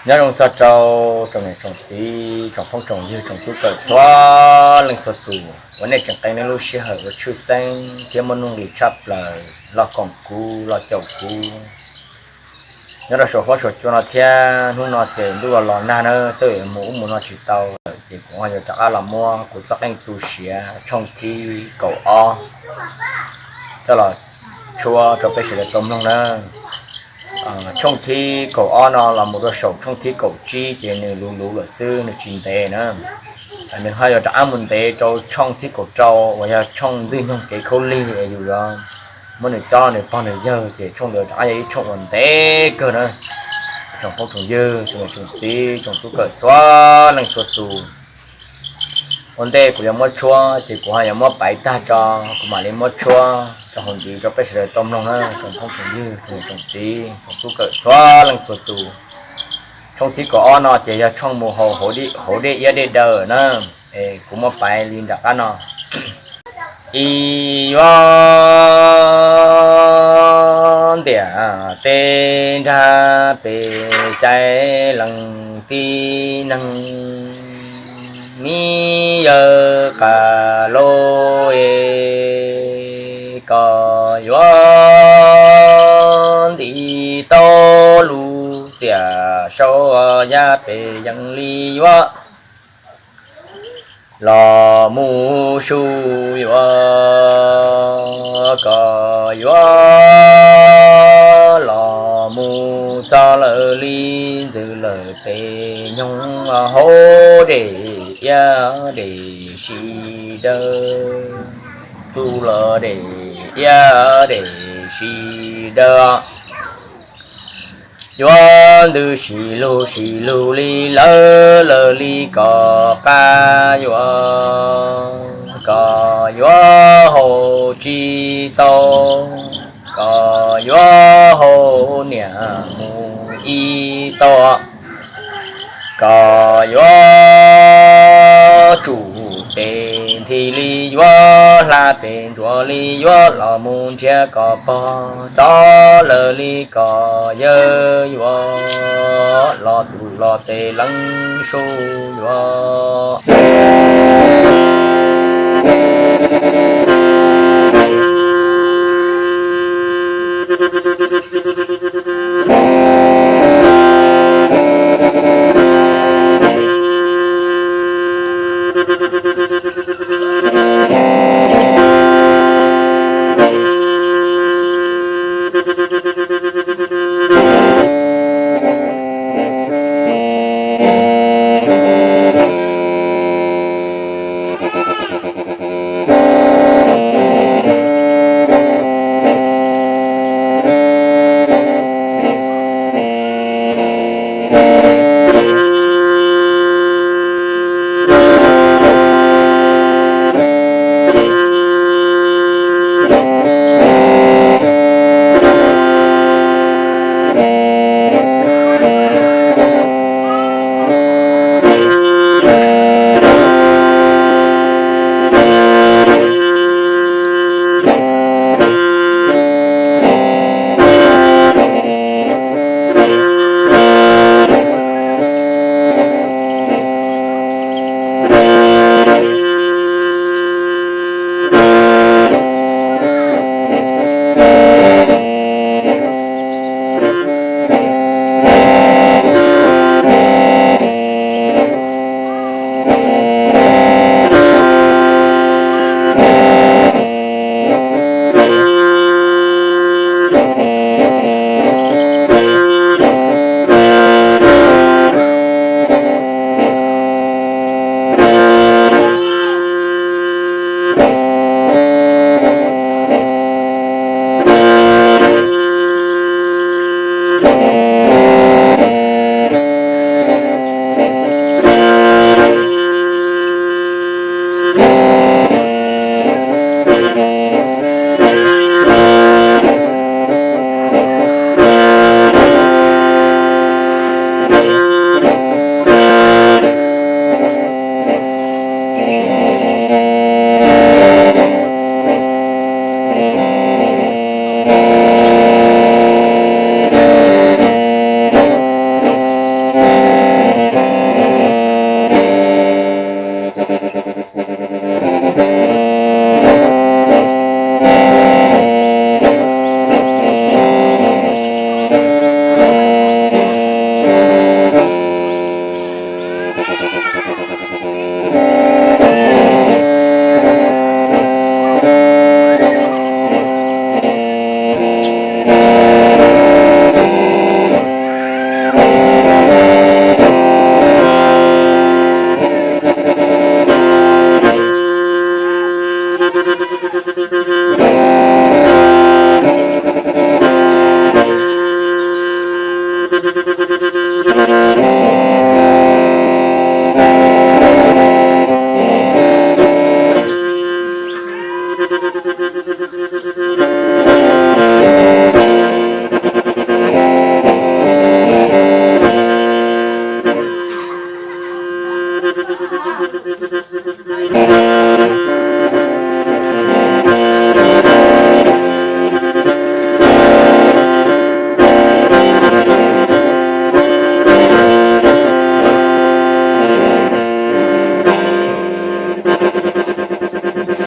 Nyob zoo txog rau tsoom niam tsoom txiv, tsoom phooj tsoom ywg, tsoom tub kawm txhua leej txhua tus uas nej tseem qee nej lub sij hawm ua tshwj xeeb thiab muaj nuj nqis tshaj plaws los koom kuv los caum kuv nyob rau saum huab saum cua no thiab. Hnub no ces ntuj los los nag na, twb mus ub mus no tsis tau lawm ces kuv ho yuav rov qab los muab kuv txoj qeej tu siav tshooj thib kaum ob coj los tshuab rau peb sawv daws tau mloog na. Tshooj thib kaum ob no los mus rau saum tshooj thib kaum tsib ces nws luv luv lawm xwb, nws tsis ntev na. Nws ho yuav rov qab mus ntev rau tshooj thib kaum rau uas yog tshooj Ntxwg Nyoog Kev Khaub Lig es yus yuav muab nws cob nws pog nws yawg ces tshooj ntawd rov qab yog ib tshooj uas ntev kawg na. Tsoom phooj tsoom ywg, tsoom niam tsoom txiv, tsoom tub kawm txhua leej txhua tus, ua ntej kuv yuav muab tshuab ces kuv ho yuav muab paiv tag tso, kuv mam li muab tshuab rau hauv ntxiv rau peb sawv daws tau mloog na. Tsoom phooj tsoom ywg, tsoom niam tsoom txiv, tsoom tub kawm txhua leej txhua tus, tshooj thib kaum ob no ces yog tshooj mus hauv dej iab dej daw na. Es kuv muab paiv li nram qab no. Ib yuav ntiam teb nrag pem cai leej tib neeg, mi yawg qas lauj es, koj yuav ntim tau lub txiaj saub yaj pem yees li yuav los mus su yuav, koj yuav los mus txog lawm li ntxwv lawm pem nyoog hauv dej iab dej sib daw, tu los dej iab dej sib daw. Yuav ntws sis lug sis lug li lawv lawv li kom qab yuav, kom yuav haus tsis tau, kom yuav haus niam mus ib tau, kom yuav tsum tes nthi li yuav hla tes ntsuav li yuav los mus nrhiav kom pog tod lawv li kom yawg yuav los tus los tes leev su yuav.